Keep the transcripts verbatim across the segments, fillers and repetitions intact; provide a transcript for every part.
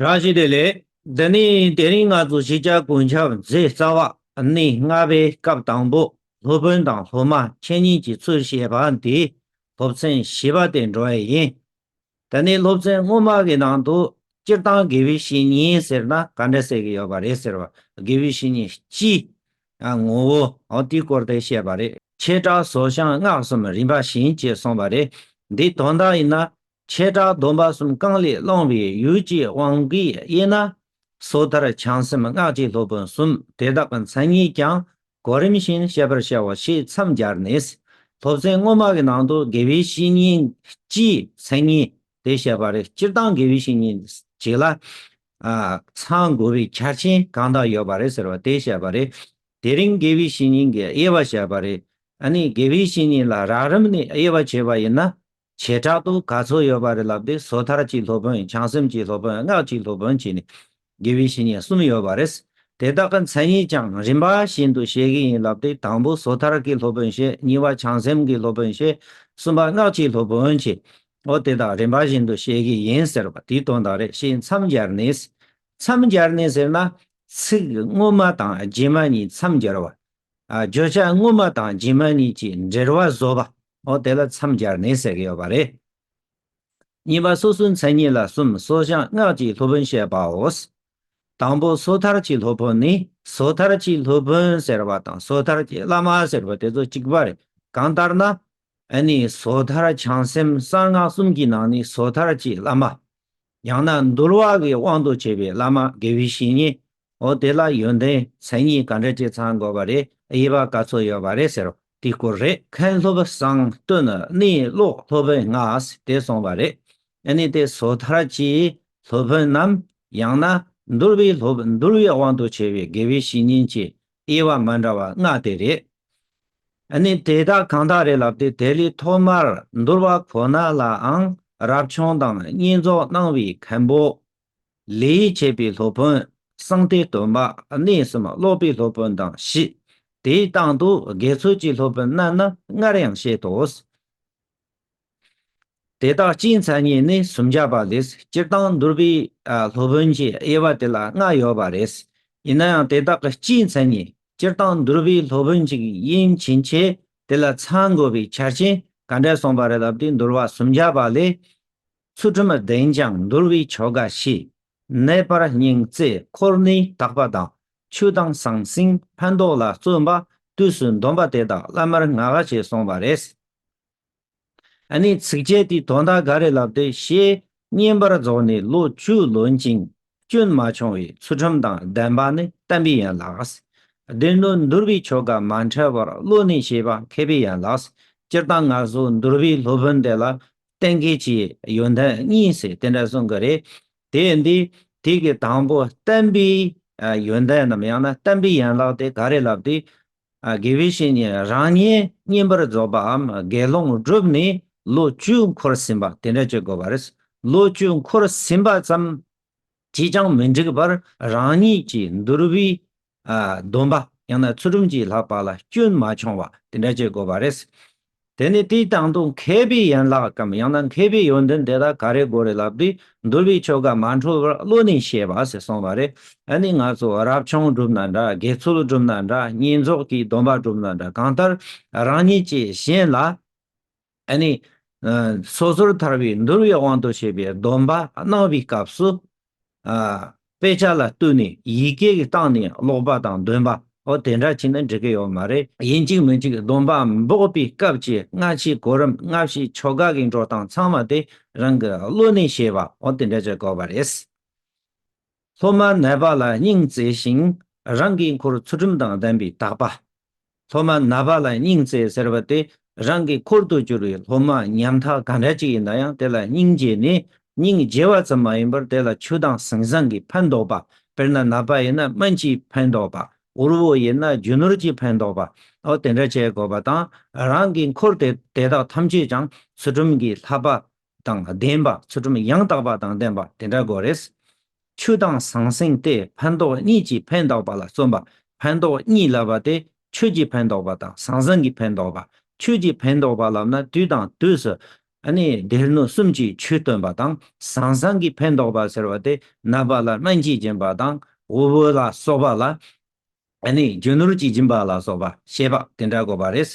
བཀྲ་ཤིས་བདེ་ལེགས། འདི་ནི་དེ་རིང་ང་ཚོ་གཞིས་ཆགས་གུང་ཆབ་མཛད་རྩ་བ་གནས་ལྔ་པའི་སྐབས་དང་པོ་སློབ་དཔོན་དང་སློབ་མ་འཆད་ཉན་གྱི་ཚུལ་བཤད་པ་འདི་སློབ་ཚན་བཞི་པ་དེ་འགྲོ་བ་ཡིན། ད་ནི་སློབ་ཚན་སྔོན་མ་གི་ནང་དུ་སྤྱིར་བཏང་དགེ་བའི་བཤེས་གཉེན་ཟེར་ན་ག་འདྲ་ཟེར་གྱི་ཡོད་པ་རེད་ཟེར་བ། དགེ་བའི་བཤེས་གཉེན་སྤྱིའི་ངོ་བོ་འོ་དེའི་སྐོར་དེ་བཤད་པ་རེད། བྱེ་བྲག་ཟོ་ཞིང་སྔགས་གསུམ་རིམ་པ་བཞིན་ཅེས་གསུངས་པ་རེད། འདིའི་དོན་དག་ཡིན་ན། བྱེ་བྲག་སྡོམ་པ་གསུམ་གང་ལས་བླངས་པའི་ཡུལ་གྱི་དབང་གིས་དབྱེ་ན། སོ་ཐར་བྱང་སེམས་སྔགས་ཀྱི་སློབ་དཔོན་གསུམ་དེ་དག་གི་མཚན་ཉིད་ཀྱང་གོ་རིམ་བཞིན་བཤད་པར་བྱའོ་ཞེས་མཚམས་སྦྱར་ནས། སློབ་ཚན་སྔོན་མ་གི་ནང་དུ་དགེ་བའི་བཤེས་གཉེན་སྤྱིའི་མཚན་ཉིད་དེ་བཤད་པ་རེད། སྤྱིར་བཏང་དགེ་བའི་བཤེས་གཉེན་གཅིག་ལ་ཨ་ཚང་དགོས་པའི་ཆ་རྐྱེན་གང་དག་ཡོད་པ་རེད་ཟེར་བ་དེ་བཤད་པ་རེད། དེ་རིང་དགེ་བའི་བཤེས་གཉེན་གྱི་དབྱེ་བ་བཤད་པ་རེད། ཨ་ནི་དགེ་བའི་བཤེས་གཉེན་ལ་རགས་རིམ་ནས་དབྱེ་བ་ཕྱེ་བ་ཡིན་ན། བྱེ་བྲག་ཏུ་ག་ཚོད་ཡོད་པ་རེད་ལབ་དུས་སོ་ཐར་གྱི་སློབ་དཔོན། བྱང་སེམས་ཀྱི་སློབ་དཔོན། སྔགས་ཀྱི་སློབ་དཔོན་བྱས་ནས་དགེ་བའི་བཤེས་གཉེན་གསུམ་ཡོད་པ་རེད། དེ་དག་གི་མཚན་ཉིད་ཀྱང་རིམ་པ་བཞིན་དུ་བཤད་གི་ཡིན་ལབ་དུས་དང་པོ་སོ་ཐར་གྱི་སློབ་དཔོན་བཤད། གཉིས་པ་བྱང་སེམས་ཀྱི་སློབ་དཔོན་བཤད། གསུམ་པ་སྔགས་ཀྱི་སློབ་དཔོན་བྱས། འོ་དེ་དག་རིམ་པ་བཞིན་དུ་བཤད་གི་ཡིན་ཟེར་བ་དེའི་དོན་དག་རེད། ཞེས་མཚམས་སྦྱར་ནས། མཚམས་སྦྱར་ནས་ཟེར་ན་ཚིག་སྔོན་མ་དང་རྗེས་མ་གཉིས་མཚམས་སྦྱར་བ། ཨ་བརྗོད་བྱ་སྔོན་མ་དང་རྗེས་མ་གཉིས་ཀྱི་འབྲེལ་བ་བཟོ་བ། འོ་དེ་ལ་མཚམས་སྦྱར་ནས་ཟེར་གྱི་ཡོད་པ་རེད། གཉིས་པ་སོ་སོའི་མཚན་ཉིད་ལ་གསུམ། སོ་ཞིང་སྔགས་ཀྱི་སློབ་དཔོན་བཤད་པའོ། དང་པོ་སོ་ཐར་གྱི་སློབ་དཔོན་ནི། སོ་ཐར་གྱི་སློབ་དཔོན་ཟེར་བ་དང་སོ་ཐར་གྱི་བླ་མ་ཟེར་བ་དེ་ཚོ་གཅིག་པ་རེད། གང་ལྟར་ན། ཨ་ནི་སོ་ཐར་བྱང་སེམས་གསང་སྔགས་གསུམ་གྱི་ནང་ནས་སོ་ཐར་གྱི་བླ་མ། ཡང་ན་འདུལ་བ་གི་དབང་དུ་བྱས་པའི་བླ་མ་དགེ་བའི་བཤེས་གཉེན། འོ་དེ་ལ་ཡོན་ཏན་མཚན་ཉིད་ག་འདྲ་ཅིག་ཚང་དགོས་པ་རེད། དབྱེ་བ་ག་ཚོད་ཡོད་པ་རེད་ཟེར་རོ། དེའི་སྐོར་རེད། མཁན་སློབ་གསང་སྟོན་གནས་ཀློག་སློབ་དཔོན་ལྔ་དེ་གསུངས་པ་རེད། ཨ་ནི་དེ་སོ་ཐར་གྱི་སློབ་དཔོན་ནམ། ཡང་ན་འདུལ་བའི་སློབ་འདུལ་བའི་དབང་དུ་བྱས་པའི་དགེ་བའི་བཤེས་གཉེན་གྱི་དབྱེ་བ་མ་འདྲ་བ་ལྔ་དེ་རེད། ཨ་ནི་དེ་དག་གང་དག་རེད་ལབ་དུས་དེ་ལས་ཐོག་མར་འདུལ་བ་ཁོ་ན་ལའང་རབ་བྱུང་དང་བསྙེན་རྫོགས་གནང་བའི་མཁན་པོ། ལས་བྱེད་པའི་སློབ་དཔོན། གསང་སྟེ་སྟོན་པ། གནས་གསུམ་ཀློག་པའི་སློབ་དཔོན་དང་བཞི། དེའི་སྟེང་དུ་དགེ་ཚུལ་གྱི་སློབ་དཔོན་རྣམས་ནི་སྔར་ཡང་བཤད་དོ། དེ་དག་སྤྱིའི་མཚན་ཉིད་ནི་གསུམ་བརྒྱ་པ་ལས། སྤྱིར་བཏང་འདུལ་བའི་ཨ་སློབ་དཔོན་གྱི་དབྱེ་བ་དེ་ལ་ལྔ་ཡོད་པ་རེད། ཡིན་ན་ཡང་དེ་དག་གི་སྤྱིའི་མཚན་ཉིད། སྤྱིར་བཏང་འདུལ་བའི་སློབ་དཔོན་ཅིག་ཡིན་ཕྱིན་ཆད་དེ་ལ་ཚང་དགོས་པའི་ཆ་རྐྱེན་ག་འདྲ་གསུངས་པ་རེད་ལབ་དུས་འདུལ་བ་གསུམ་བརྒྱ་པ་ལས། ཚུལ་ཁྲིམས་ལྡན་ཅིང་འདུལ་བའི་ཆོ་ག་ཤེས། ནད་པར་སྙིང་བརྩེ། འཁོར་ནི་དག་པ་དང་། ཆོས་དང་ཟང་ཟིང་ཕན་འདོགས་ལ་བརྩོན་པ། དུས་སུ་འདོམས་པ་དེ་དག་བླ་མར་བསྔགས་ཞེས་གསུངས་པ་རེད། ཨ་ནི་ཚིགས་བཅད་དེའི་དོན་དག་ག་རེ་ལབ་སྟེ། ཞེས་བསྙེན་པར་རྫོགས་ནས་ལོ་བཅུ་ལོན་ཅིང་སྐྱོན་མ་བྱུང་བའི་ཚུལ་ཁྲིམས་དང་ལྡན་པ་ནི་བསྟན་པའི་ཡན་ལག། སྡེ་སྣོད་འདུལ་བའི་ཆོ་ག་མ་འཆལ་བར་བློ་ནས་བྱེད་པ་མཁས་པའི་ཡན་ལག། སྤྱིར་བཏང་ང་ཚོ་འདུལ་བའི་སློབ་དཔོན་དེ་ལ་བསྟན་མཁས་ཀྱི་ཡོན་ཏན་གཉིས་ཟེར་དེ་འདྲ་གསུང་གི་རེད། དེ་ཡིན་དུས་དེ་གི་དང་པོ་བསྟན་པའི་ཡོན་ཏན་ནམ་ཡང་ན་བསྟན་པའི་ཡན་ལག་དེ་ག་རེ་ལབ་དུས། ཨ་དགེ་བའི་བཤེས་གཉེན་རང་ཉིད་བསྙེན་པར་རྫོགས་པའམ་དགེ་སློང་བསྒྲུབས་ནས་ལོ་བཅུ་འཁོར་ཟིན་པ་དེ་འདྲ་བྱེད་དགོས་པ་རེད། ལོ་བཅུ་འཁོར་ཟིན་པ་ཙམ་གྱིས་ཀྱང་མི་འགྲིག་པར་རང་ཉིད་ཀྱིས་འདུལ་བའི་ཨ་སྡོམ་པ་ཡང་ན་ཚུལ་ཁྲིམས་ཀྱི་བསླབ་པ་ལ་སྐྱོན་མ་བྱུང་བ་དེ་འདྲ་བྱེད་དགོས་པ་རེད། དེ་ནི་དེའི་སྟེང་དུ་མཁས་པའི་ཡན་ལག་གམ་ཡང་ན་མཁས་པའི་ཡོན་ཏན་དེ་དག་ག་རེ་དགོས་རེད་ལབ་དུས། འདུལ་བའི་ཆོ་ག་མ་འཆོལ་བར་བློ་ནས་བྱེད་པ་ཟེར་གསུངས་པ་རེད། ཨ་ནི་ང་ཚོ་རབ་བྱུང་བསྒྲུབ་ན་འདྲ། དགེ་ཚུལ་བསྒྲུབ་ན་འདྲ། བསྙེན་རྫོགས་ཀྱི་སྡོམ་པ་བསྒྲུབ་ན་འདྲ། གང་ལྟར་རང་ཉིད་ཀྱིས་གཞན་ལ་ཨ་ནི་ཨ་སོ་སོར་ཐར་བའི་འདུལ་བའི་དབང་དུ་བྱས་པའི་སྡོམ་པ་གནང་བའི་སྐབས་སུ། ཨ་དཔེ་ཆ་ལ་བསྟུན་ནས་ཡི་གེ་གི་སྟེང་ནས་ཀློག་པ་དང་འདོན་པ། འོ་དེ་འདྲ་བྱས་ན་འགྲིག་གི་ཡོད་མ་རེད། ཡིན་གཅིག་མིན་གཅིག་སྡོམ་པ་འབོགས་པའི་སྐབས་ཀྱི་སྔ་ཕྱིའི་གོ་རིམ། སྔ་ཕྱིའི་ཆོ་ག་གི་འགྲོ་སྟངས་ཚང་མ་དེ་རང་གི་བློ་ནས་ཤེས་པ། འོ་དེ་འདྲ་བྱེད་དགོས་པ་རེད། སློབ་མ་ནད་པ་ལ་སྙིང་བརྩེ་ཞིང་། རང་གི་འཁོར་ཚུལ་ཁྲིམས་དང་ལྡན་པའི་དག་པ། སློབ་མ་ནད་པ་ལ་སྙིང་བརྩེ་ཟེར་བ་དེ། རང་གི་འཁོར་དུ་གྱུར་བའི་སློབ་མ་ཉམ་ཐག་གང་འདྲ་ཅིག་ཡིན་ན་ཡང་དེ་ལ་སྙིང་རྗེ་ནས། སྙིང་རྗེ་བ་ཙམ་མ་ཡིན་པར་དེ་ལ་ཆོས་དང་ཟང་ཟིང་གིས་ཕན་འདོགས་པ། དཔེར་ན་ནད་པ་ཡིན་ན་སྨན་གྱིས་ཕན་འདོགས་པ། དབུལ་པོ་ཡིན་ན་རྒྱུ་ནོར་གྱིས་ཕན་འདོགས་པ། འོ་དེ་འདྲ་བྱེད་དགོས་པ་དང་། རང་གི་འཁོར་དེ་དེ་དག་ཐམས་ཅད་ཀྱང་ཚུལ་ཁྲིམས་ཀྱི་བསླབ་པ་དང་ལྡན་པ། ཚུལ་ཁྲིམས་ཡང་དག་པ་དང་ལྡན་པ་དེ་འདྲ་དགོས་རེད། ཆོས་དང་ཟང་ཟིང་སྟེ་ཕན་འདོགས་གཉིས་ཀྱིས་ཕན་འདོགས་པ་ལ་བརྩོན་པ། ཕན་འདོགས་གཉིས་ལབ་པ་དེ་ཆོས་ཀྱིས་ཕན་འདོགས་པ་དང་ཟང་ཟིང་གིས་ཕན་འདོགས་པ། ཆོས་ཀྱིས་ཕན་འདོགས་པ་ལབ་ན་དུས་དང་དུས་སུ་ ཨ་ནི་སྡེ་སྣོད་གསུམ་གྱི་ཆོས་སྟོན་པ་དང་། ཟང་ཟིང་གི་ཕན་འདོགས་པ་ཟེར་བ་དེ་ནད་པ་ལ་སྨན་གྱིས་སྦྱིན་པ་དང་། དབུལ་པོ་ལ་གསོག་པ་ལ་ཨ་ནི་རྒྱུ་ནོར་གྱིས་སྦྱིན་པ་ལ་སོགས་པ་བྱེད་པ་དེ་འདྲ་དགོས་པ་རེད།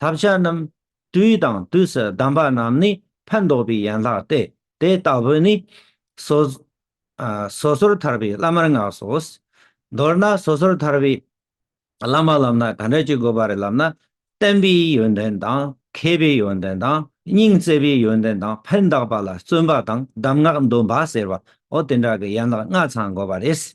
བསླབ་བྱ་རྣམས་དུས་དང་དུས་སུ་གདམས་པ་རྣམས་ནི་ཕན་འདོགས་པའི་ཡན་ལག་སྟེ། དེ་ལྟ་བུ་ནི་སོ་ཨ་སོ་སོར་ཐར་པའི་བླ་མར་བསྔགས་སོ། མདོར་ན་སོ་སོར་ཐར་པའི་བླ་མ་ལབ་ན་ག་འདྲ་ཅིག་དགོས་པ་རེད་ལབ་ན། བསྟེན་པའི་ཡོན་ཏན་དང་། མཁས་པའི་ཡོན་ཏན་དང་། སྙིང་བརྩེ་བའི་ཡོན་ཏན་དང་། ཕན་བཏགས་པ་ལ་བརྩོན་པ་དང་། གདམས་ངག་འདོན་པ་ཟེར་བ། འོ་དེ་འདྲ་གི་ཡན་ལག་ལྔ་ཚང་དགོས་པ་རེད།